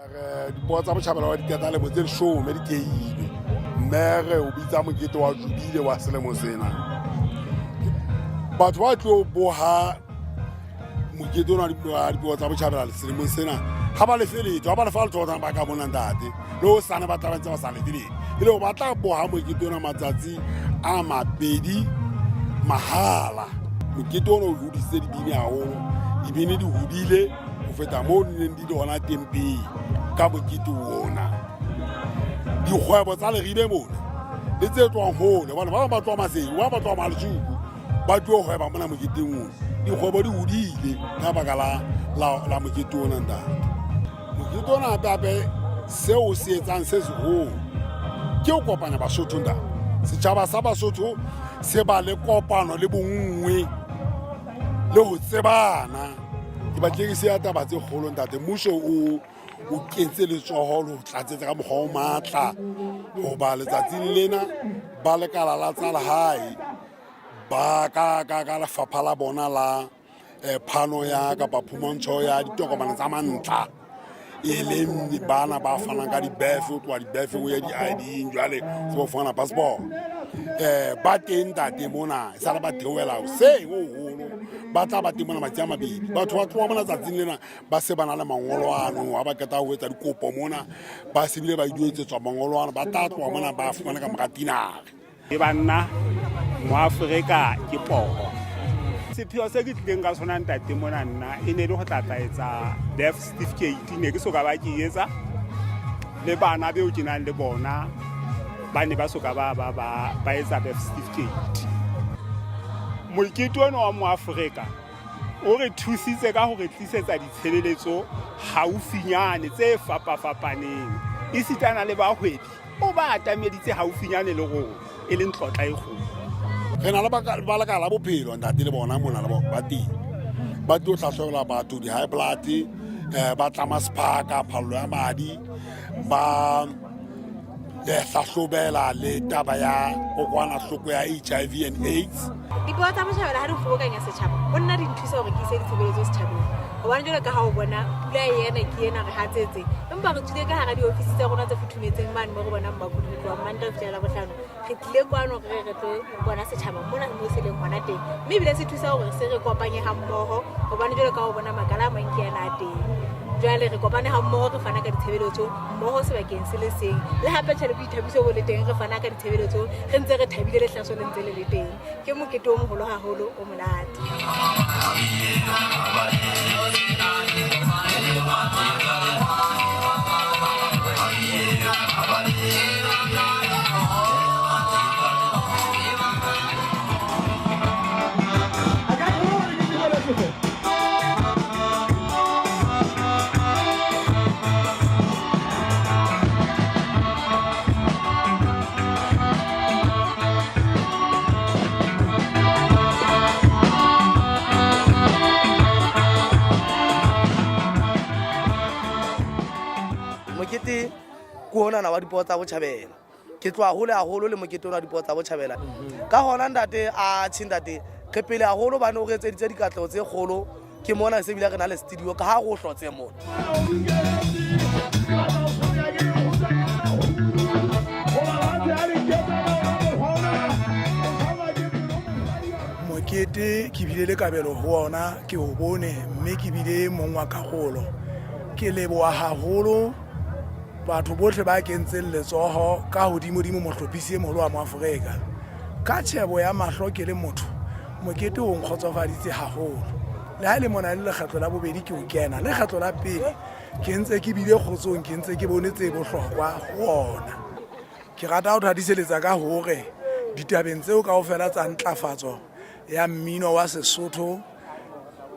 Dipuo tsa botjhabela wa diketa lemo tse 10 di keilwe, mme re o bitsa mokete wa jubile wa selemo sena. Batho ba tlo boha mokete ona wa dipuo tsa botjhabela selemong sena ha ba lefe letho, ha ba lefa letho ba ka mona ntate le ho sane ba tla ba ntse ba sa lefe letho, e le hore ba tla boha mokete ona matsatsi a mabedi mahala. Mokete ona o hodisitse dibini haholo, dibini di hodile ho feta moo di neng di le hona teng pele ka mokete ona. Dikgwebo tsa Leribe mona le tse tswang hole, hobane ba bang ba tloha Maseru, ba bang ba tloha Maleshuku, ba tlo hweba mona moketeng ona. Dikgwebo di hodile ka baka la mokete ona ntate. Mokete ona hape hape seo o se etsang se seholo ke ho kopanya Basotho ntate. Setjhaba sa Basotho se ba le kopano le bonngwe le ho tsebana. Ke batlile ke siya taba tse kgolo ntate. Mmuso o kentse letsoho le ho tlatsetsa ka mokgwa o matla hoba letsatsing lena ba lekala la tsa lehae ba ka lefapha la bona la phano ya kapa phumantsho ya ditokomane tsa mantlha, e leng bana ba fanang ka di-birth, ho tloha di-birth ho ya di-ID-ing, jwale ho fumana passport. Ba teng ntate mona, e sale ba theohela hoseng ho hoholo, ba tla ba teng mona matsi a mabedi. Batho ba tloha mona tsatsing lena ba se ba na le mangolo ano, ha ba qeta ho etsa dikopo mona ba se bile ba ilo etsetswa mangolo ano, ba tla tloha mona ba fumane ka mora tinare. E banna Moafrika ke poho. Sepheo se ke tlileng ka sona ntate mona nna e ne le ho tla tla etsa birth certificate, ne ke soka ba ke etsa le bana beo ke nang le bona ba ne ba soka ba etsa birth certificate. Mokete ona wa Moafrika o re thusitse ka ho re tlisetsa ditshebeletso haufinyane tse fapafapaneng, esitana le bahwebi o ba atameditse haufinyane le rona, e leng tlotla e kgolo. Re na le ba lekala la bophelo ntate le bona mona le ba teng, ba tlo hlahlobela batho di-high blood, ba tlama sephaka, phallo ya madi, ba hlahlobela le taba ya kokwanahloko ya HIV and AIDS. Dipuo tsa botjhabela ha di kgobokanya setjhaba, ho nna di nthusa hore ke ise ditshebeletso setjhabeng. Hobane jwalo ka ha o bona pula e ena ke ena re hatsetse, empa re tswile ka hara diofisi tsa rona tse futhumetseng mane mo re bonang bakudi ho tloha Mantaha ho fihlela Labohlano. Re tlile kwano re tlo bona setjhaba mona mo se leng hona teng, mme ebile se thusa hore se re kopanye ha mmoho, hobane jwalo ka ha o bona makala a mang ke ana a teng. Jwale re kopane ha mmoho, re fana ka ditshebeletso mmoho sebakeng se le seng, le hape tjhe le boithabiso bo le teng, re fana ka ditshebeletso re ntse re thabile, lehlaso le ntse le le teng. Ke mokete o moholo haholo o monate. Mokete ke onana wa dipuo tsa botjhabela. Ke tloha hole haholo le mokete ona wa dipuo tsa botjhabela. Ka hona ntate a tjhe ntate, re pele haholo bane o re etseditse dikatleho tse kgolo. Ke mona se bile re na le studio ka ha re o hlotse mona. Mokete ke bile le kabelo ho ona, ke o bone mme ke bile mong wa karolo. Ke leboha haholo batho bohle ba kentseng letsoho ka hodimodimo mohlophisi e moholo wa Moafrika. Ka tjhebo ya mahlo ke le motho, mokete o nkgotsofaditse haholo. Le ha e le mona le lekgetlo la bobedi ke o kena, le kgetlo la pele ke ntse ke bile kgotsong, ke ntse ke bone tse bohlokwa ho ona. Ke rata ho thadiseletsa ka hore ditabeng tseo kaofela tsa ntlafatso ya mmino wa Sesotho,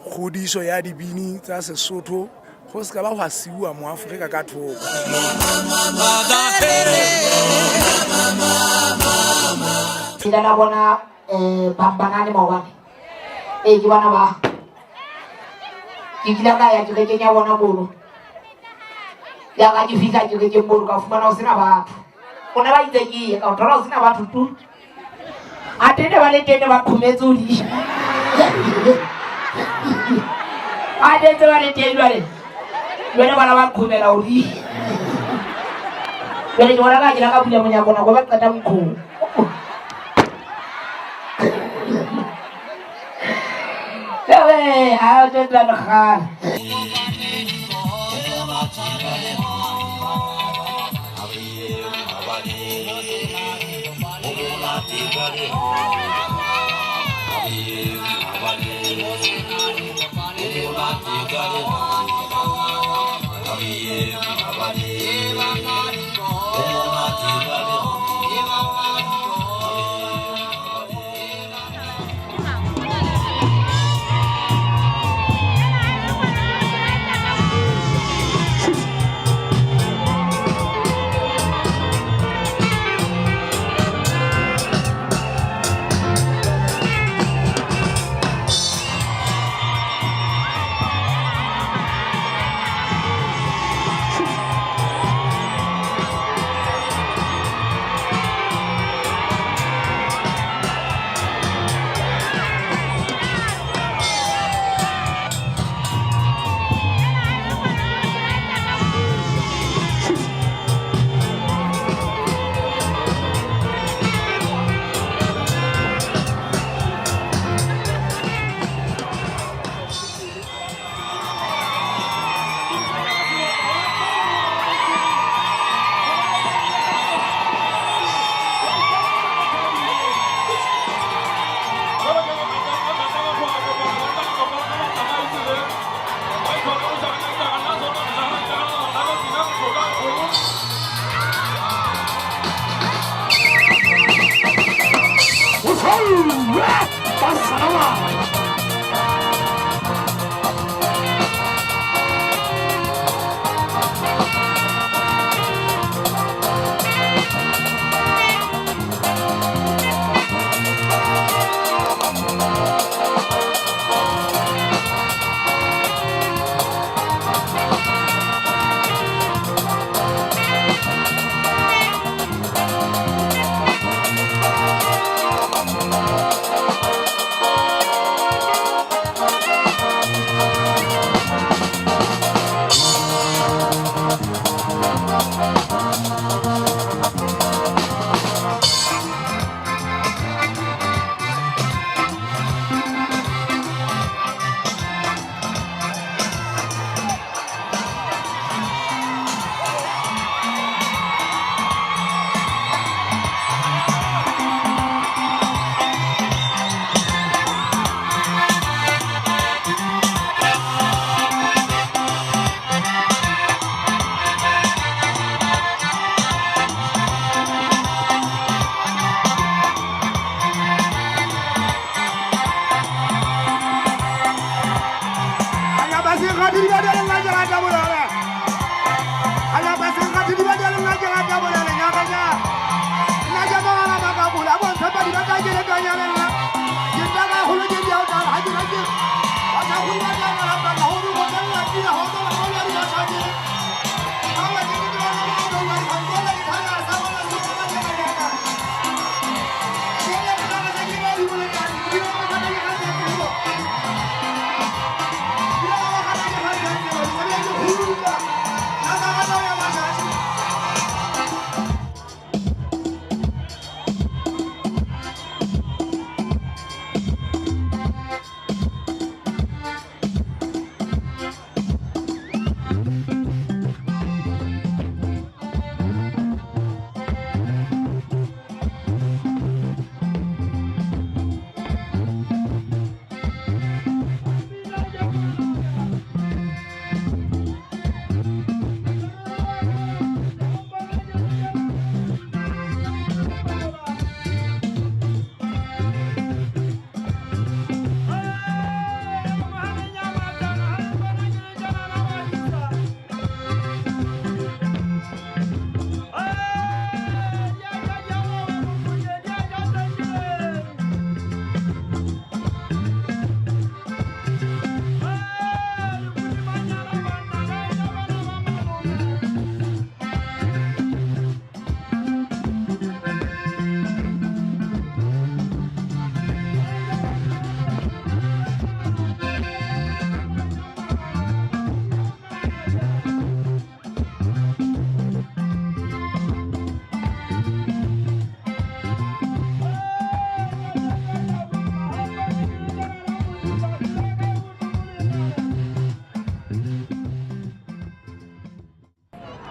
kgodiso ya dibini tsa Sesotho, ho se ka ba hwa siuwa Moafrika ka thoko. Ke la bona bambanane maobane. Ee, ke bona ba. Ke kile ka ya kerekeng ya bona mono. Ya ka ke fihla kerekeng mono ka fumana ho sena batho. O ne ba itse ke ye ka o thola ho sena batho tu. Athe ne ba le teng ne ba qhometse hodimo. Athe ntse ba le teng jwale. Jwale bana ba nqhomela hodimo. Jwale ke bona ka ke la ka bula monyako nako ba qeta nqhoma. Ewe, ha o tlo tla kgale.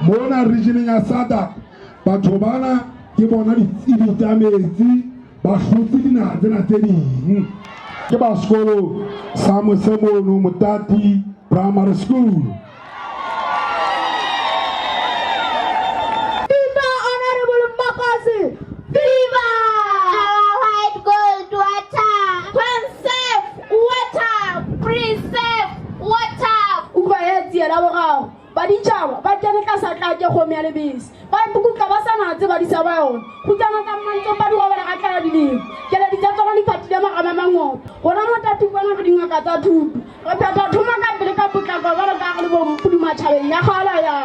Mona regioneng ya SADC batho bana ke bona ditsebi tsa metsi ba hlotse dinaha tsena tse ding. Ke ba sekolo sa Mosemono Motati Primary School. Viva Honorable Mbokazi! Viva! Our white gold water! Conserve water! Preserve water! Utlwa he tsie la boraro, Baditjhaba ba kene tlasa tlake kgomo ya lebese, ba ipukutla ba sa natse badisa ba yona. Kgutsana tsa Mmantsopa di robala ka tlala dilemo, keledi tsa tsona di fatile marama mangope. Rona Motati kwana re dingaka tsa thuto, re phetha thomo ka pele ka potlako jwalo ka ha re le bo mpudi matjhabeng ya kgala ya.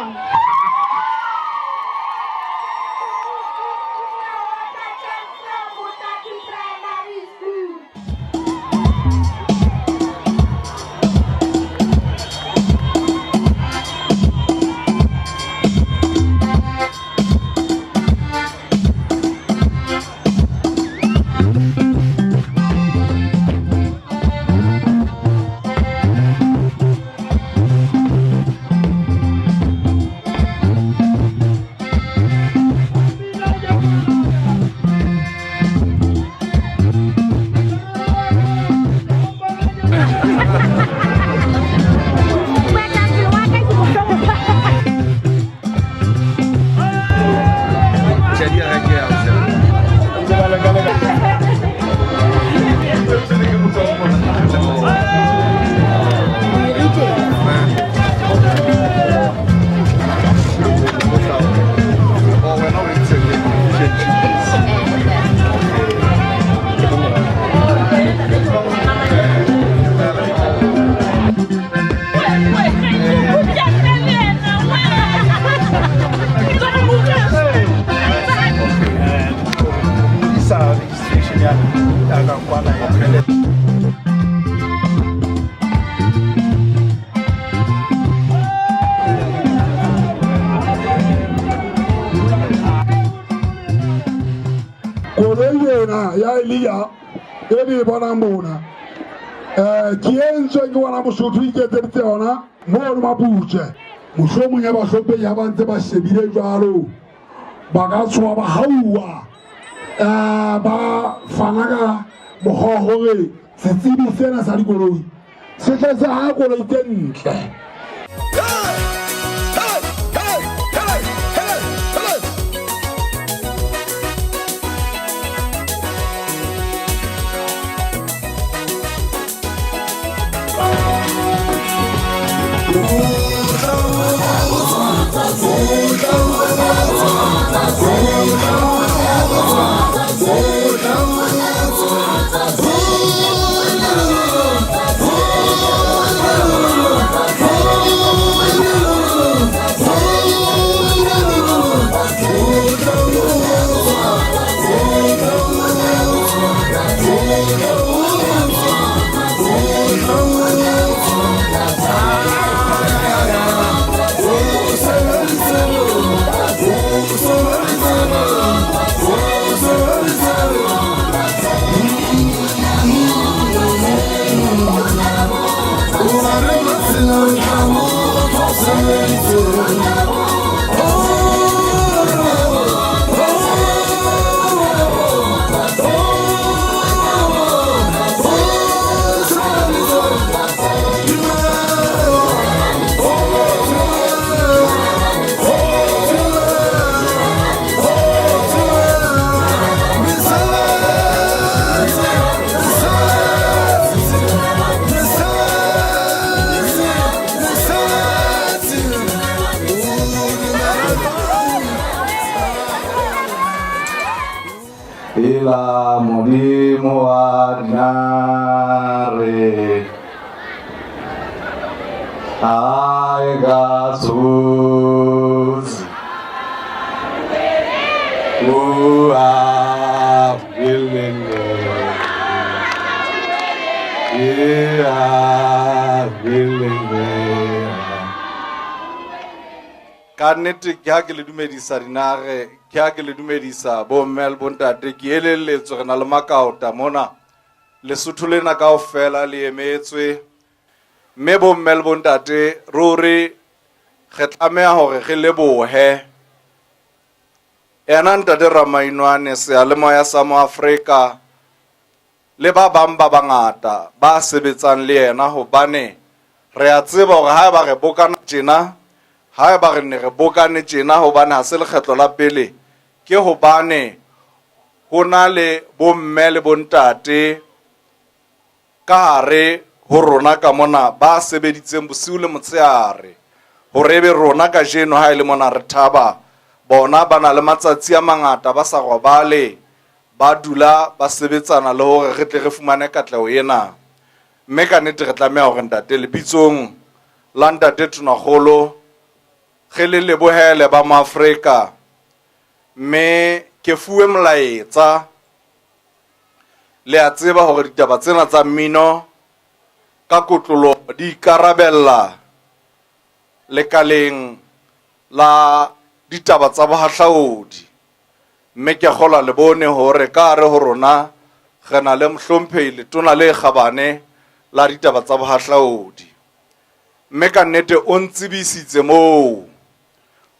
Koloi ena ya Elia e le e bonang mona um ke e ntsweng ke bona Mosotho iketseditse yona mono Maputswe. Mohlomong ya bahlomphehi ha ba ntse ba shebile jwalo ba ka tshoha ba hauwa um ba fana ka mokgwa wa hore setsebi sena sa dikoloi se tle se ha koloi tse ntle. Ela Modimo wa dinare ae ka tshotse ua belele ea belele. Ka nnete ke ha ke le dumedisa dinare, ke ha ke le dumedisa bomme le bontate, ke elelletswe re na le makaota mona. Lesotho lena kaofela le emetswe. Mme bomme le bontate, ruri Re tlameha hore re lebohe ena Ntate Ramainwane, seyalemoya sa Moafrika, le ba bang ba bangata ba sebetsang le yena, hobane re a tseba hore haeba re bokana tjena, haeba re ne re bokane tjena, hobane ha se lekgetlo la pele, ke hobane ho na le bomme le bontate ka hare ho rona ka mona ba sebeditseng bosiu le motshehare hore ebe rona kajeno ha e le mona re thaba. Bona ba na le matsatsi a mangata ba sa robale, ba dula ba sebetsana le hore re tle re fumane katleho ena. Mme ka nnete re tlameha hore ntate, lebitsong la Ntate Tonakgolo, re le lebohele ba Moafrika. Mme ke fuwe molaetsa, le a tseba hore ditaba tsena tsa mmino ka kotloloho di ikarabella lekaleng la ditaba tsa bohahlaodi, mme ke kgolwa le bone hore ka hare ho rona re na le mohlomphehi letona le kgabane la ditaba tsa bohahlaodi. Mme ka nnete o ntsebisitse moo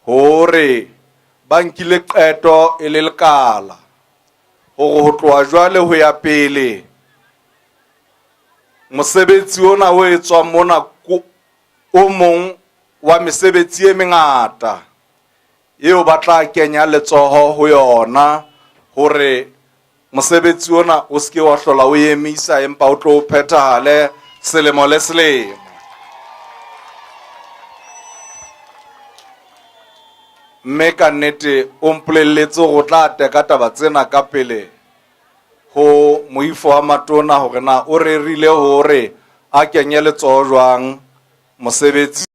hore ba nkile qeto e le lekala hore ho tloha jwale ho ya pele mosebetsi ona o etswang mona o mong wa mesebetsi e mengata eo ba tla kenya letsoho ho yona hore mosebetsi ona o se ke wa hlola o emisa, empa o tlo phethahale selemo le selemo. Mme ka nnete o mpolelletse hore o tla teka taba tsena ka pele ho moifo wa matona hore na o rerile hore a kenye letsoho jwang mosebetsi.